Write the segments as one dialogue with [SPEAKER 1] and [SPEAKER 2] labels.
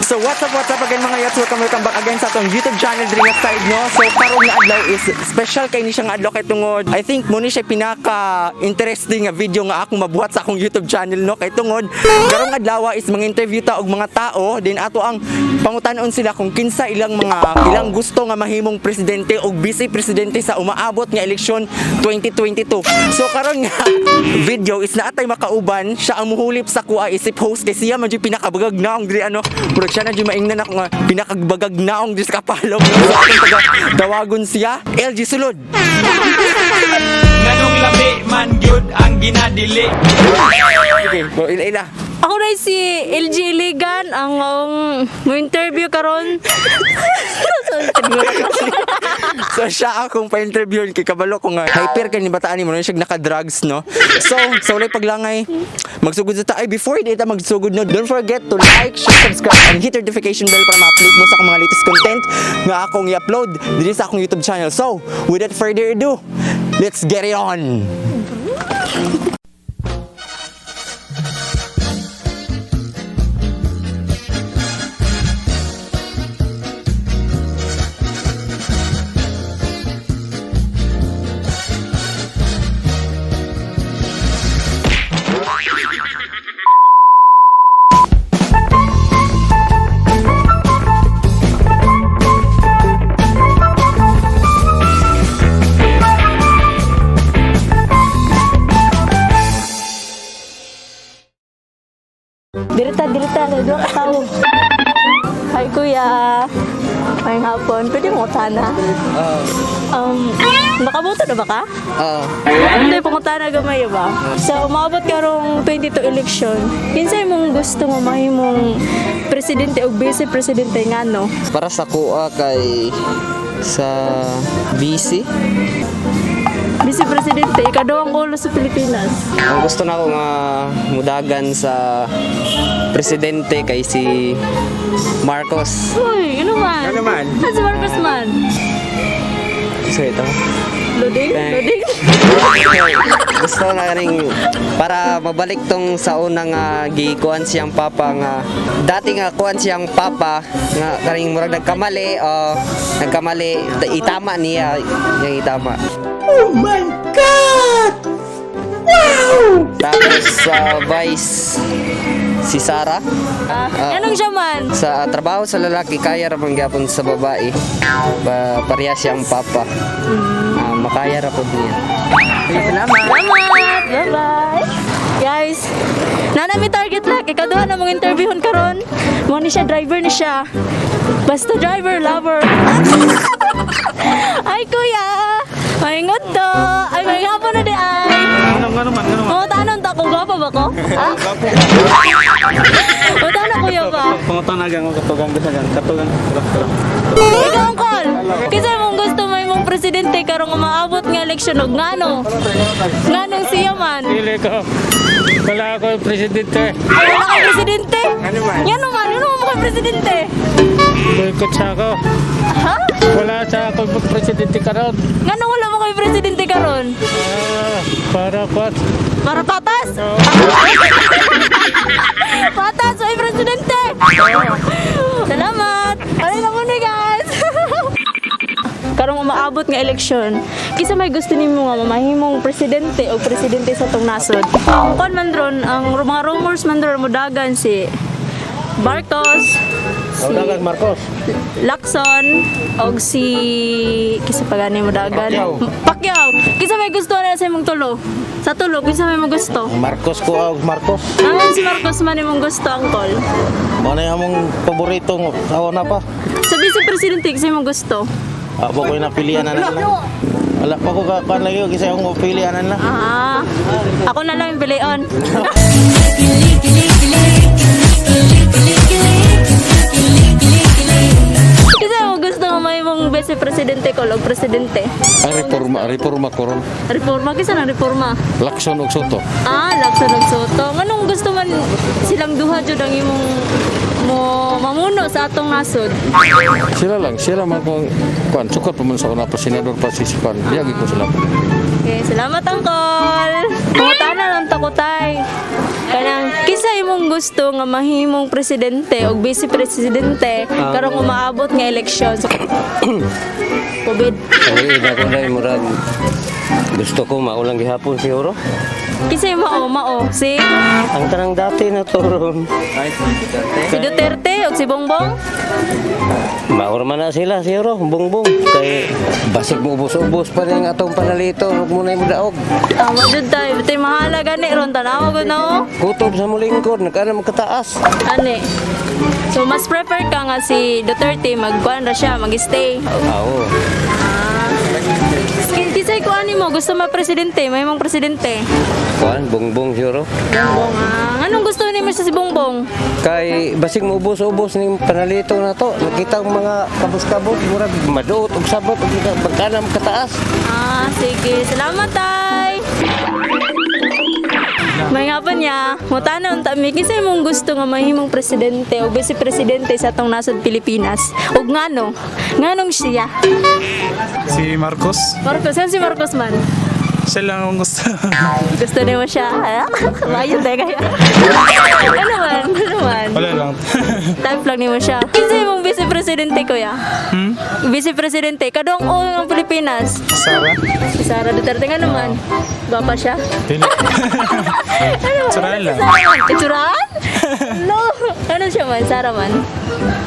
[SPEAKER 1] So what's up again, mga yots? Welcome, welcome back again sa atong YouTube channel diri nga side, no. So karon nga adlaw is special kay ni siya nga adlaw kay tungod I think mo ni siya pinaka interesting nga video nga akong mabuhat sa akong YouTube channel, no, kay tungod karong adlaw is mga interview ta og mga tao din ato ang pangutan-on sila kung kinsa ilang mga ilang gusto nga mahimong presidente o vice presidente sa umaabot nga eleksyon 2022. So karon nga video is naatay makauban siya ang muhulip sa kuha isip host kay siya man jud pinakabagag naong diri ano, murag siya na jud maingnan ako nga pinakabagag naong diri sa Kapalong, no? So atong taga tawagon siya, LG Sulod.
[SPEAKER 2] Nganong lami man gyud ang ginadili.
[SPEAKER 1] Okay, go ila ila.
[SPEAKER 3] Ako na si LG Iligan ang mo interview karon.
[SPEAKER 1] So siya akong pa-interview kay kabalo ko nga hyper kay ni bataan ni mo siya naka-drugs, no. So sa walay paglangay, magsugod sa ta. Ay, before di ta magsugod, no, don't forget to like, share, subscribe and hit notification bell para ma-update mo sa akong mga latest content nga akong i-upload diri sa akong YouTube channel. So without further ado, let's get it on.
[SPEAKER 3] Dirita, dirita, duha ka tawo. Hi, kuya. May hapon. Pwede mo tana? Nakaboto na ba ka?
[SPEAKER 4] Oo.
[SPEAKER 3] Hindi, pangutana gamay ba? So, umabot karong 22 election. Kinsay mong gusto nga mahimong presidente o vice presidente, ngano?
[SPEAKER 4] Para sa kuha kay sa BC,
[SPEAKER 3] Vice presidente, ikaduhang ulo sa Pilipinas.
[SPEAKER 4] Ang gusto na ako nga mudagan sa presidente kay si Marcos.
[SPEAKER 3] Uy, ano man?
[SPEAKER 1] Ano man?
[SPEAKER 3] Ah, si Marcos man.
[SPEAKER 4] So ito.
[SPEAKER 3] Loading?
[SPEAKER 4] Thank-
[SPEAKER 3] Loading?
[SPEAKER 4] Gusto na kaning para mabalik tong sa unang gikuan siyang papa nga dati nga kuan siyang papa nga kaning murag nagkamali o nagkamali itama niya yung itama. Oh my God! Wow! Tapos sa vice si Sara.
[SPEAKER 3] Ah, anong siya man?
[SPEAKER 4] Sa trabaho sa lalaki kaya ra man gyapon sa babae. Pareha siyang papa. Ah, makaya ra pud niya.
[SPEAKER 1] Salamat.
[SPEAKER 3] Salamat! Bye-bye! Guys, nana mi target lang. Ikaduha na mong interviewon karon. Mo ni siya, driver ni siya. Basta driver, lover. Ay, kuya! Maingot to! Ay, may hapon na di ay!
[SPEAKER 5] Ano nga naman, ano naman.
[SPEAKER 3] Mga tanon ta, kung gwapo ba ko? Ah? Mga tanon, kuya ba?
[SPEAKER 5] Pangutanagan ko katugang bisagan, katugang.
[SPEAKER 3] Ikaw, Uncle! Kasi mong gusto may mong presidente karong umaabot nga eleksyon og ngano? Nganong siya man?
[SPEAKER 5] Pili ko. Wala ako yung presidente.
[SPEAKER 3] Ay, wala kang presidente!
[SPEAKER 1] Ano man?
[SPEAKER 3] Yan naman, ano mo kay presidente?
[SPEAKER 5] Boycott sa ako.
[SPEAKER 3] Ha?
[SPEAKER 5] Wala sa ako yung presidente karon.
[SPEAKER 3] Ngano wala mo kay presidente karon?
[SPEAKER 5] Ah, para kwat.
[SPEAKER 3] Para patas? Patas, ay presidente! Salamat! Alay na muna, guys! Karong umaabot nga eleksyon, kinsa may gusto nimo nga mamahimong presidente o presidente sa tong nasod? Ang kon man ron, ang mga rumors man ron mudagan si Marcos, si
[SPEAKER 5] Marcos.
[SPEAKER 3] Lacson og si kinsa pa gani mudagan?
[SPEAKER 6] Pacquiao.
[SPEAKER 3] Pacquiao. Kinsa may gusto na sa imong tulo? Sa tulo, kinsa may mo gusto?
[SPEAKER 6] Marcos ko og Marcos.
[SPEAKER 3] Ang si Marcos man imong gusto, uncle?
[SPEAKER 6] Mo na among paborito nga awa na pa.
[SPEAKER 3] Sa vice presidente, kinsa imong gusto?
[SPEAKER 6] Abo ko napilian na lang. Wala pa ko ka kan lagi kasi akong pilian na lang.
[SPEAKER 3] Ah, ako na lang yung pilion. Kinsa imong gusto nga may mong vice presidente ko og presidente?
[SPEAKER 7] Ang reforma, reforma ko ron.
[SPEAKER 3] Reforma, kinsa nang reforma?
[SPEAKER 7] Lacson og Soto.
[SPEAKER 3] Ah, Lacson ug Soto. Nganong gusto man silang duha jud ang imong mo mamuno Mapamuno sa atong nasod?
[SPEAKER 7] Sila lang, sila man kung kuan sukat pa man sa una pa senador pa si kuan. Yagi ko sila.
[SPEAKER 3] Okay, salamat, Uncle. Pangutana lang ta ko, tay. Kanang kinsa imong gusto nga mahimong presidente o vice presidente karong umaabot nga eleksyon sa COVID?
[SPEAKER 8] Uy, na ko na murag gusto ko maulang gihapon siguro.
[SPEAKER 3] Kinsa yung mao mao si
[SPEAKER 8] Ang tanang dati na to ron.
[SPEAKER 3] si Duterte o si Bongbong?
[SPEAKER 8] Maura man na sila siguro, bongbong. Kay basig mo ubos-ubos pa rin atong panalito, ug mo na imong daog.
[SPEAKER 3] Tama jud tay, tay mahala gani ron tanawa gud na oh.
[SPEAKER 8] Kutob sa mulingkod, nagkana magkataas.
[SPEAKER 3] Ani. So mas prefer ka nga si Duterte magkuan ra siya, mag-stay.
[SPEAKER 8] Oo.
[SPEAKER 3] Kinsay ko ani mo gusto ma presidente, mahimong presidente?
[SPEAKER 8] Kuan, bongbong siguro.
[SPEAKER 3] Bongbong ah. Anong gusto nimo sa si Bongbong?
[SPEAKER 8] Kay basig mo ubos-ubos ning panalito na to. Nakita ang mga kabos-kabos, murag maduot og sabot ug magkana magkataas.
[SPEAKER 3] Ah, sige. Salamat, tay. May nga pa niya, mutana unta mi kinsa imong gusto nga mahimong presidente o vice presidente sa atong nasod Pilipinas? Ug ngano? Nganong siya?
[SPEAKER 9] Si Marcos.
[SPEAKER 3] Marcos, yan si Marcos man.
[SPEAKER 9] Siya lang ang gusto.
[SPEAKER 3] Gusto nimo siya. Mayo tayo kaya. Ano man? Ano man?
[SPEAKER 9] Wala lang.
[SPEAKER 3] Type lang nimo siya. Kinsa imong vice presidente, kuya?
[SPEAKER 9] Hmm?
[SPEAKER 3] Vice presidente kadong all ng Pilipinas.
[SPEAKER 9] Sara.
[SPEAKER 3] Si Sara Duterte nga naman. Gwapa siya.
[SPEAKER 9] Dili.
[SPEAKER 3] Ano man?
[SPEAKER 9] Itsuraan lang.
[SPEAKER 3] Itsuraan? No. Ano siya man? Sara man.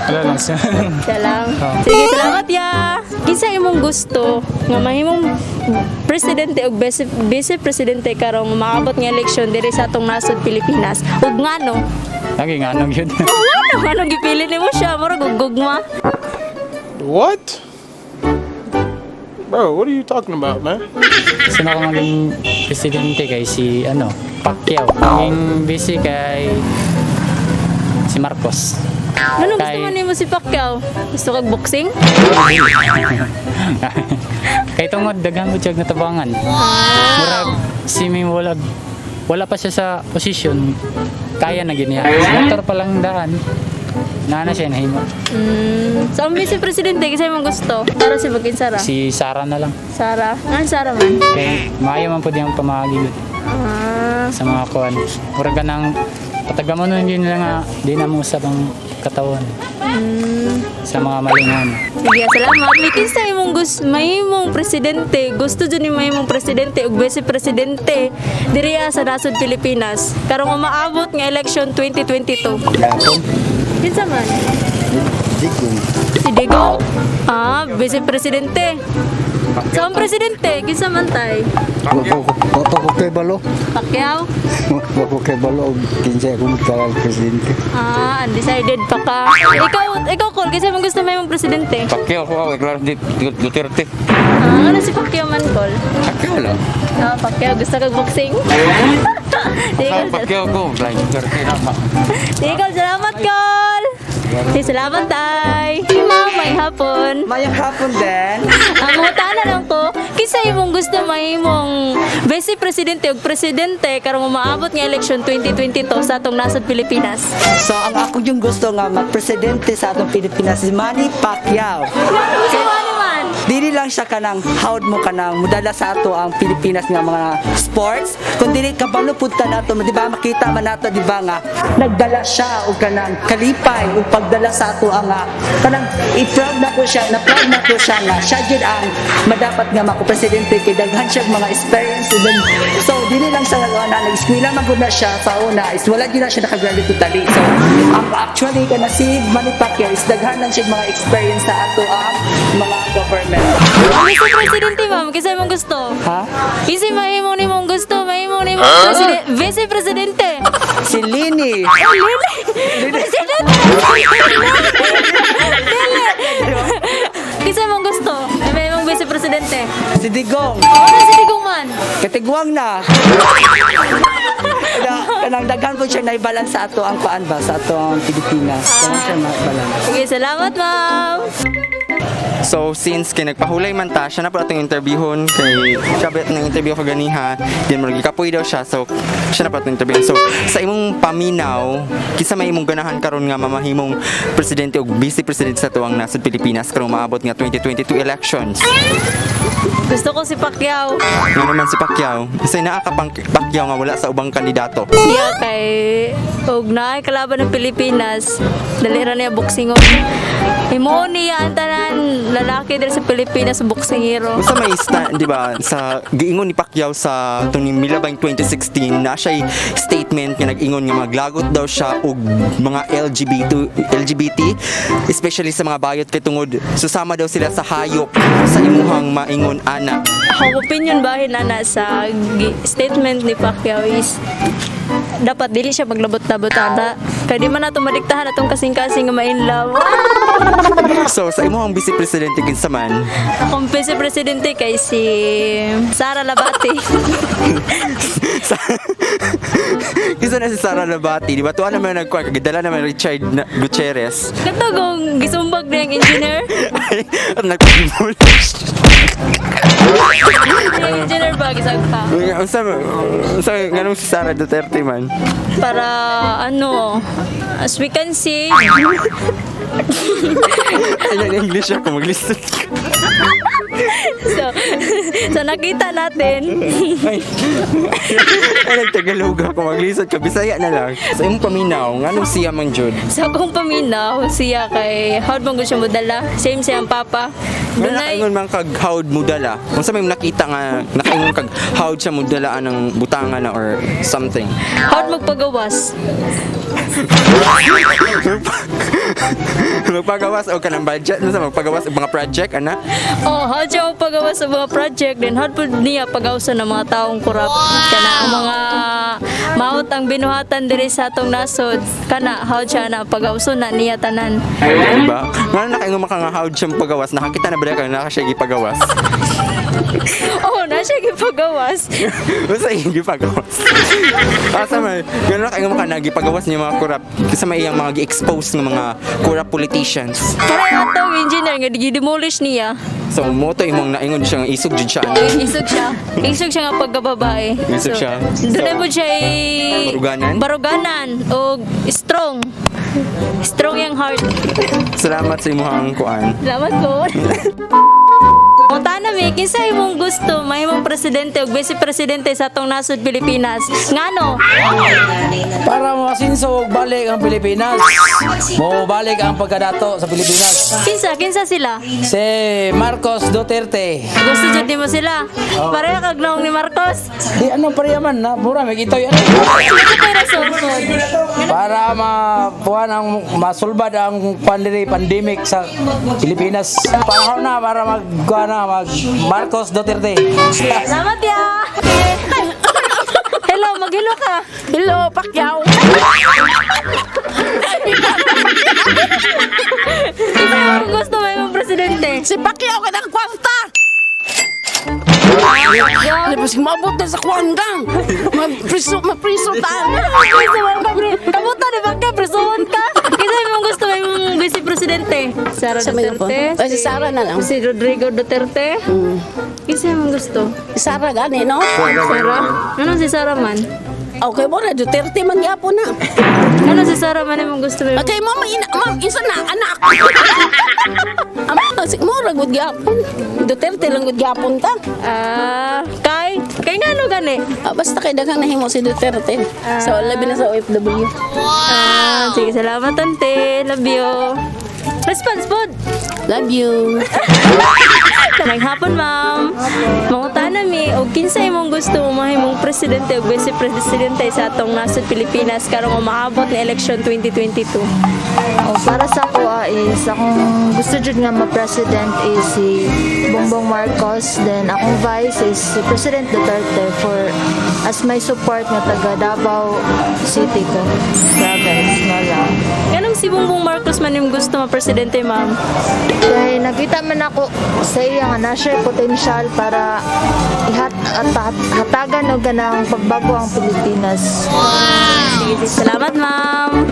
[SPEAKER 9] Wala lang siya.
[SPEAKER 3] Siya lang.
[SPEAKER 9] Oo.
[SPEAKER 3] Sige, salamat ya. Kinsa imong gusto nga mahimong presidente og vice, vice presidente karong maabot nga eleksyon diri sa atong nasod Pilipinas? Ug ngano?
[SPEAKER 2] Lagi nga anong yun.
[SPEAKER 3] Ug ngano? Anong gipili nimo siya? Murag og gugma.
[SPEAKER 9] What? Bro, what are you talking about, man?
[SPEAKER 2] Gusto na ako maging presidente kay si ano, Pacquiao. Maging busy kay si Marcos.
[SPEAKER 3] Anong gusto
[SPEAKER 2] Kay-
[SPEAKER 3] man nimo si Pacquiao? Gusto kag boxing?
[SPEAKER 2] Kay tungod daghan mo siyag natabangan. Murag si Mim wala wala pa siya sa posisyon. Kaya na gid niya. Motor pa lang daan. Naa na siya nahimo.
[SPEAKER 3] So, ang vice presidente kinsa imong gusto? Para si Bagin Sara.
[SPEAKER 2] Si Sara na lang.
[SPEAKER 3] Sara. Ano Sara man?
[SPEAKER 2] Kay maayo man pud yung pamagi gud
[SPEAKER 3] Ah.
[SPEAKER 2] sa mga kuan. Murag ka ng patagaman nun yun lang nga di na mo usap ang katawan sa mga malingan.
[SPEAKER 3] Sige, salamat. May kinsa imong gusto, may imong presidente, gusto jud ni may imong presidente ug vice presidente diri sa nasod Pilipinas. Karong umaabot nga election 2022.
[SPEAKER 6] Gapon.
[SPEAKER 3] Kinsa man?
[SPEAKER 6] Digong.
[SPEAKER 3] Si Digong. Ah, vice presidente. So ang presidente, kinsa man tay?
[SPEAKER 6] Wa ko kay balo.
[SPEAKER 3] Pacquiao?
[SPEAKER 6] Wa ko kay balo og kinsay akong magkaral presidente.
[SPEAKER 3] Ah, undecided pa ka. Ikaw, ikaw Col, kinsa man gusto may imong presidente?
[SPEAKER 7] Pacquiao ko kay Clarence Duterte.
[SPEAKER 3] Ah, ano si Pacquiao man, Col?
[SPEAKER 7] Pacquiao lang.
[SPEAKER 3] Ah, Pacquiao, gusto kag boxing? Sige, Col.
[SPEAKER 7] Pacquiao ko, Clarence Duterte na.
[SPEAKER 3] Sige, Col. Salamat, Col! Sige, salamat, tay! Ma'am, may hapon.
[SPEAKER 1] Mayang hapon din.
[SPEAKER 3] Ang mutana lang ko, kinsa imong gusto mahimong vice presidente ug presidente karong umaabot nga election 2022 sa atong nasod Pilipinas?
[SPEAKER 1] So ang ako yung gusto nga magpresidente sa atong Pilipinas si Manny Pacquiao.
[SPEAKER 3] Gusto mo ano man?
[SPEAKER 1] Dili lang siya kanang howd mo kanang mudala sa ato ang Pilipinas nga mga sports kun dili kabalo pud ta nato, di ba, makita man nato, di ba, nga nagdala siya og kanang kalipay ug pagdala sa ato ang kanang i-proud na ko siya, na proud na ko siya nga siya jud ang madapat nga mako presidente kay daghan siya mga experience and then, so dili lang siya nga na nag-eskwela man gud na siya sa una is wala jud na siya nakagraduate totally. So ang actually kana si Manny Pacquiao is daghan lang siya mga experience sa ato ang mga government.
[SPEAKER 3] Ang vice presidente, ma'am, kinsa imong gusto?
[SPEAKER 1] Ha?
[SPEAKER 3] Kinsa mahimo nimong gusto, mahimo nimong vice presidente?
[SPEAKER 1] Si Lini.
[SPEAKER 3] Oh, Lili! Presidente! Dili! Kinsa imong gusto? May imong vice presidente.
[SPEAKER 1] Si Digong.
[SPEAKER 3] Oh, ano si Digong man?
[SPEAKER 1] Katigwang na. Na,
[SPEAKER 10] Kanang daghan po siya naibalance sa ato ang kuan ba sa atong Pilipinas. Daghan siya naibalance.
[SPEAKER 3] Sige, salamat, ma'am.
[SPEAKER 1] So since kay nagpahulay man ta, siya na po atong interviewon kay kabit ng interview ko ganiha, din mo kapoy daw siya. So siya na po atong interviewon. So sa imong paminaw, kinsa may imong ganahan karon nga mamahimong presidente og vice presidente sa tuang nasod Pilipinas karong maabot nga 2022 elections?
[SPEAKER 3] Gusto ko si Pacquiao.
[SPEAKER 1] Nga naman si Pacquiao, isay naa ka pang Pacquiao nga wala sa ubang kandidato.
[SPEAKER 3] Siya kay og naay kalaban ng Pilipinas, dali ra niya boxingon. Himuon niya ang tanan lalaki diri sa Pilipinas boksingero.
[SPEAKER 1] Unsa may di ba, sa giingon ni Pacquiao sa tuning Milabang 2016 na siya statement nga nag-ingon nga maglagot daw siya og mga LGBT LGBT, especially sa mga bayot kay tungod susama daw sila sa hayop sa imuhang maingon ana?
[SPEAKER 3] Akong opinion bahin ana sa statement ni Pacquiao is dapat dili siya maglabot-labot ana. Kay di man nato madiktahan atong kasing-kasing nga ma-in love.
[SPEAKER 1] So sa imuhang vice presidente, kinsa man?
[SPEAKER 3] Akong vice presidente kay si Sara Labate.
[SPEAKER 1] Kinsa na si Sara Labati, di ba? Tuwa naman nagkuha kay gidala naman Richard Gutierrez.
[SPEAKER 3] Kato kung gisumbag na yung engineer.
[SPEAKER 1] Ay, nagpagmulish.
[SPEAKER 3] Yung engineer ba gisag pa?
[SPEAKER 1] Unsa unsa nganong si Sara Duterte man?
[SPEAKER 3] Para ano, as we can see,
[SPEAKER 1] Ayan, English ako, mag-listen ka.
[SPEAKER 3] So nakita natin,
[SPEAKER 1] Ay, ay, nagtagalog ako, mag-listen ka. Bisaya na lang. Sa imong paminaw, nganong siya man jud?
[SPEAKER 3] Sa akong paminaw, siya kay how man gud siya modala, same siyang papa.
[SPEAKER 1] Nga
[SPEAKER 3] Dunay
[SPEAKER 1] nakaingon man kag howd mudala. Unsa may nakita nga nakaingon kag howd siya mudala anang butangan na or something?
[SPEAKER 3] How'd magpagawas.
[SPEAKER 1] Magpagawas og kanang budget, unsa magpagawas og mga project ana?
[SPEAKER 3] Oh, how'd siya magpagawas sa mga project, then how'd pud niya pagawsa ng mga taong korap kana ang mga maot ang binuhatan diri sa atong nasod, kana how'd siya na pagawso na niya tanan.
[SPEAKER 1] Diba? Nga nakaingon man ka nga howd siya pagawas, nakakita na ba ka na siya gipagawas?
[SPEAKER 3] Oh, na siya gipagawas.
[SPEAKER 1] Unsa iyang gipagawas? Asa man, gano'n nakaingon man ka na gipagawas niya mga corrupt kasi may iyang mga gi-expose ng mga corrupt politicians.
[SPEAKER 3] Pareho atong engineer nga gidemolish niya.
[SPEAKER 1] So mo to imong naingon siya nga isog jud siya ano.
[SPEAKER 3] Isog siya. Isog siya nga pagkababae.
[SPEAKER 1] Isog siya.
[SPEAKER 3] Doon
[SPEAKER 1] So,
[SPEAKER 3] po siya ay
[SPEAKER 1] baruganan?
[SPEAKER 3] Baruganan o strong. Strong yung heart.
[SPEAKER 1] Salamat sa imong kuan.
[SPEAKER 3] Salamat po. Mutana mi, kinsa imong gusto mahimong presidente o vice presidente sa atong nasod Pilipinas? Ngano?
[SPEAKER 11] Para masinso og balik ang Pilipinas. Mobalik ang pagkadato sa Pilipinas.
[SPEAKER 3] Kinsa kinsa sila?
[SPEAKER 11] Si Marcos Duterte.
[SPEAKER 3] Gusto jud nimo sila. Pareha kag naong ni Marcos.
[SPEAKER 11] Di ano pareha man na mura may itoy ano.
[SPEAKER 3] Ano kay rason po?
[SPEAKER 11] Para mapuan ang masulbad ang pandemic sa Pilipinas. Panahon na para mag na mag Marcos Duterte.
[SPEAKER 3] Salamat ya. Hello, maghilo ka.
[SPEAKER 12] Hello, Pacquiao.
[SPEAKER 3] Kinsa imong gusto mahimong presidente?
[SPEAKER 12] Si Pacquiao kay ng kwarta. Di ba maabot na sa kuwanggang? Mapriso, mapriso ta.
[SPEAKER 3] Kamuta di ba ka? Prisuhan ka? Kinsa imong gusto mahimong vice presidente? Sara
[SPEAKER 12] Sa mga po.
[SPEAKER 3] Duterte?
[SPEAKER 12] Ay, si Sara na lang.
[SPEAKER 3] Si Rodrigo Duterte? Kinsa imong gusto?
[SPEAKER 12] Si Sara gani, no?
[SPEAKER 3] Sara? Ano si Sara man?
[SPEAKER 12] Okay mo na, Duterte man gyapon na.
[SPEAKER 3] Ano si Sara man imong gusto mahimong?
[SPEAKER 12] Okay mo, ina, ma'am, isa na, anak. Ama, si mo ra gud gyapon. Duterte lang gud gyapon ta.
[SPEAKER 3] Ah, kay kay ngano gani?
[SPEAKER 12] Ah, basta kay daghang nahimo si Duterte. So, labi na sa OFW.
[SPEAKER 3] Ah, sige, salamat ante. Love you. Response pod.
[SPEAKER 12] Love you.
[SPEAKER 3] Maayong hapon, ma'am. Mangutana mi og kinsa imong gusto mahimong presidente o vice presidente sa atong nasod Pilipinas karong umaabot na election 2022?
[SPEAKER 13] Oh, para sa ako is akong gusto jud nga ma-president is si Bongbong Marcos, then akong vice is si President Duterte for as my support nga taga Davao City ko. Province, no lang.
[SPEAKER 3] Nganong si Bongbong Marcos man imong gusto ma presidente, ma'am?
[SPEAKER 13] Kay nakita man ako sa iya siya nga na siya potential para ihat at hatagan og kanang pagbago ang Pilipinas.
[SPEAKER 3] Sige, salamat, ma'am.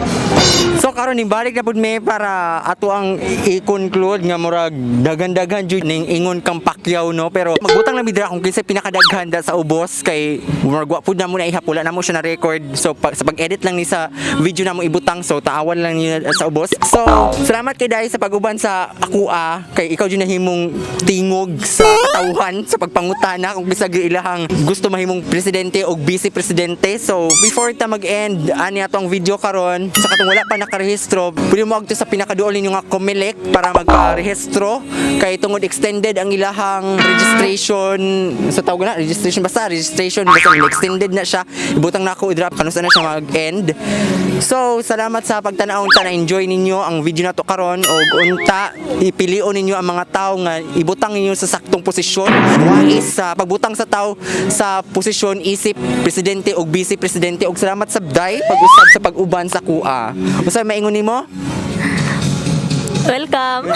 [SPEAKER 1] So karon balik na pud mi para ato ang i-conclude nga murag daghan-daghan jud ning ingon kang Pacquiao, no? Pero magbutang lang mi dira kung kinsay pinakadaghan da sa ubos kay murag wa pud namo na ihap, wala namo siya na record. So sa pag-edit lang ni sa video namo ibutang, so taawan lang niyo sa ubos. So salamat kay dai sa pag-uban sa akua kay ikaw jud nahimong tingog sa katawhan sa pagpangutana kung kinsa gyud ilahang gusto mahimong presidente o vice presidente. So before ta mag-end ani atong video karon, sa katong wala pa nakarehistro, pwede mo agto sa pinakaduol ninyo nga Comelec para magparehistro kay tungod extended ang ilahang registration sa tawag na registration, basta registration, basta extended na siya. Ibutang na ako i-drop kanus na siya mag-end. So salamat sa pagtan-aw ta, na enjoy ninyo ang video nato karon og unta ipilion ninyo ang mga tao nga ibutang ninyo sa saktong posisyon. Wais sa pagbutang sa tao sa posisyon isip presidente og vice presidente. Og salamat sa day pag-usab sa pag-uban sa kuha. Usa maingon nimo?
[SPEAKER 3] Welcome.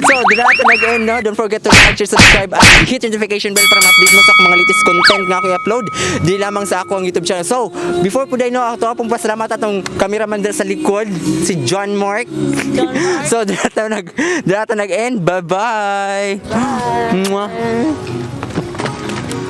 [SPEAKER 1] So, dira ta nag-end, no? Don't forget to like, share, subscribe, at hit notification bell para ma-update mo sa akong mga latest content nga ako i-upload. Di lamang sa ako ang YouTube channel. So, before po no, ako pong pasalamat atong cameraman dira sa likod, si John Mark.
[SPEAKER 3] John Mark.
[SPEAKER 1] So, dira ta nag-end. Bye-bye. Bye. Mwah.